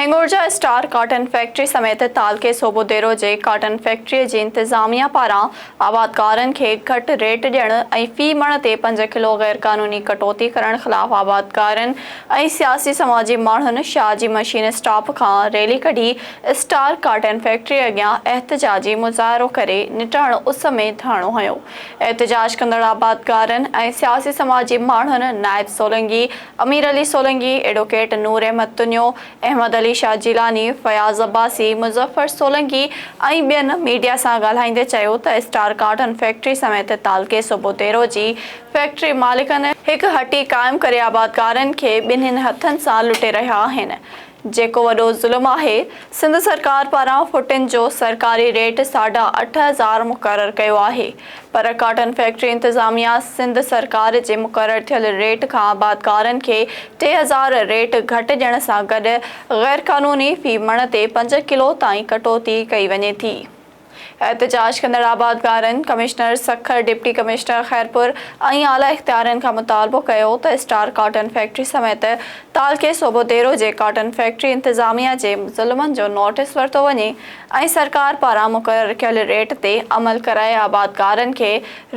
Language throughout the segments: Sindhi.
هنڱورجا اسٽار ڪاٽن فيڪٽري سميت تعلقي صوبوديرو جي ڪاٽن فيڪٽري جي انتظاميا پاران آبادگارن کي گهٽ ريٽ ڏيڻ ۽ في مڻ تي پنج ڪلو غيرقانوني ڪٽوتي ڪرڻ خلاف آبادگارن ۽ سياسي سماجي ماڻهن شاهه جي مشين اسٽاپ کان ريلي ڪڍي اسٽار ڪاٽن فيڪٽري اڳيان احتجاجي مظاهرو ڪري نٽهڻ اس ۾ ڌرڻو هنيو. احتجاج ڪندڙ آبادگارن ۽ سياسي سماجي ماڻهن نائب سولنگي، امير علي سولنگي، ايڊووڪيٽ نور احمد تنيو، احمد علي شاهه جيلاني، فياض عباسي، مظفر سولنگي ۽ ٻين ميڊيا سان ڳالهائيندي چيو ته اسٽار ڪاٽن فيڪٽري سميت تعلقي صوبوديرو جي فيڪٽري مالڪن هڪ هٽي قائم ڪري آبادگارن کي ٻنهين هٿن سان لٽي رهيا آهن جيڪو وڏو ظلم آهي، سنڌ سرڪار پاران ڦٽين جو سرڪاري ريٽ ساڍا 8000 مقرر ڪيو آهي پر ڪاٽن فيڪٽري انتظاميا سنڌ سرڪار جي مقرر ٿيل ريٽ کان آبادگارن کي 3000 ريٽ گهٽ ڏيڻ سان گڏ غيرقانوني في مڻ تي پنج ڪلو تائين ڪٽوتي ڪئي وڃي ٿي. احتجاج ڪندڙ آبادگارن commissioner Sukkur, deputy commissioner Khairpur ۽ اعليٰ اختيارين کان مطالبو ڪيو ته اسٽار ڪاٽن فيڪٽري سميت تعلقي صوبوديرو جي ڪاٽن فيڪٽري انتظاميا جي ظلمن جو نوٽيس ورتو وڃي ۽ سرڪار پاران مقرر ڪيل ريٽ تي عمل ڪرائي آبادگارن کي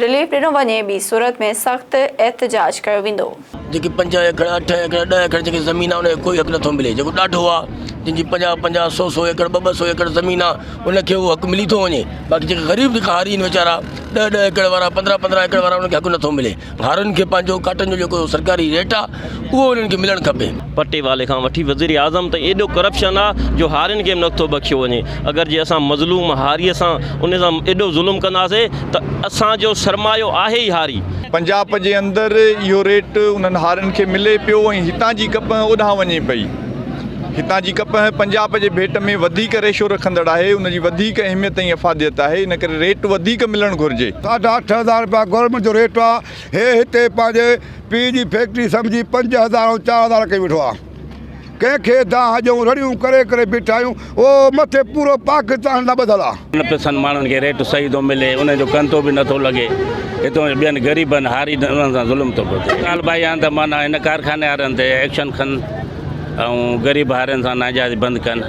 رليف ڏنو وڃي ٻي صورت ۾ سخت احتجاج ڪيو ويندو. جيڪي پنج ايڪڙ، اٺ ايڪڙ، ڏهه ايڪڙ جيڪي زمين آهي ان کي ڪوئي حق نٿو ملي جيڪو ڏاڍو آهي جن جي پنجاهه پنجاهه سو سو ايڪڙ ٻه ٻه سو ايڪڙ زمين آهي ان کي اهو حق ملي ٿو وڃي باقي جيڪي غريب جيڪا هاري آهن ويچارا ڏهه ڏهه ايڪڙ وارا پندرهن پندرهن ايڪڙ وارا انهن کي حق نٿو ملي هارين کي پنهنجو ڪاٽن جو جيڪو سرڪاري ريٽ آهي اهو انهن کي ملڻ کپي. پٽيوالي کان وٺي وزير اعظم تائين ايڏو ڪرپشن آ جو هارين کي به نٿو بخشيو وڃي اگر جي اسان مظلوم هاري سان ان سان ايڏو ظلم ڪنداسي ته اسان جو سرمايو آهي ئي هاري. پنجاب جي اندر اهو ريٽ انهن هارين کي ملي پيو ۽ هتان جي ڪپهه اوڏانهن وڃي پئي. هتان جي ڪپهه پنجاب جي ڀيٽ ۾ وڌيڪ ريشو رکندڙ آهي، ان جي وڌيڪ اهميت ۽ افاديت آهي، ان ڪري ريٽ وڌيڪ ملڻ گهرجي. ساڍا 8000 رپيا گورنمينٽ جو ريٽ آ، هي هتي پنهنجي پيء جي فيڪٽري سمجهي 5000 ۽ 4000 ڪئي ويٺو آ. ڪنهن کي دانهن ڏيون، رڙيون ڪري ڪري بيٺا آهيون، اهو مٿي پورو پاڪستان سان ٻڌل آ. من پسند ماڻهن کي ريٽ صحيح ٿو ملي انهن جو ڪنتو به نٿو لڳي هتو جي ٻين غريبن هارين انهن سان ظلم ٿو پيو ٿئي. مطالبا اهي آهن ته معنيٰ هن ڪارخاني وارن تي ايڪشن کن ۽ غريب هارين سان ناجائزي بند ڪن.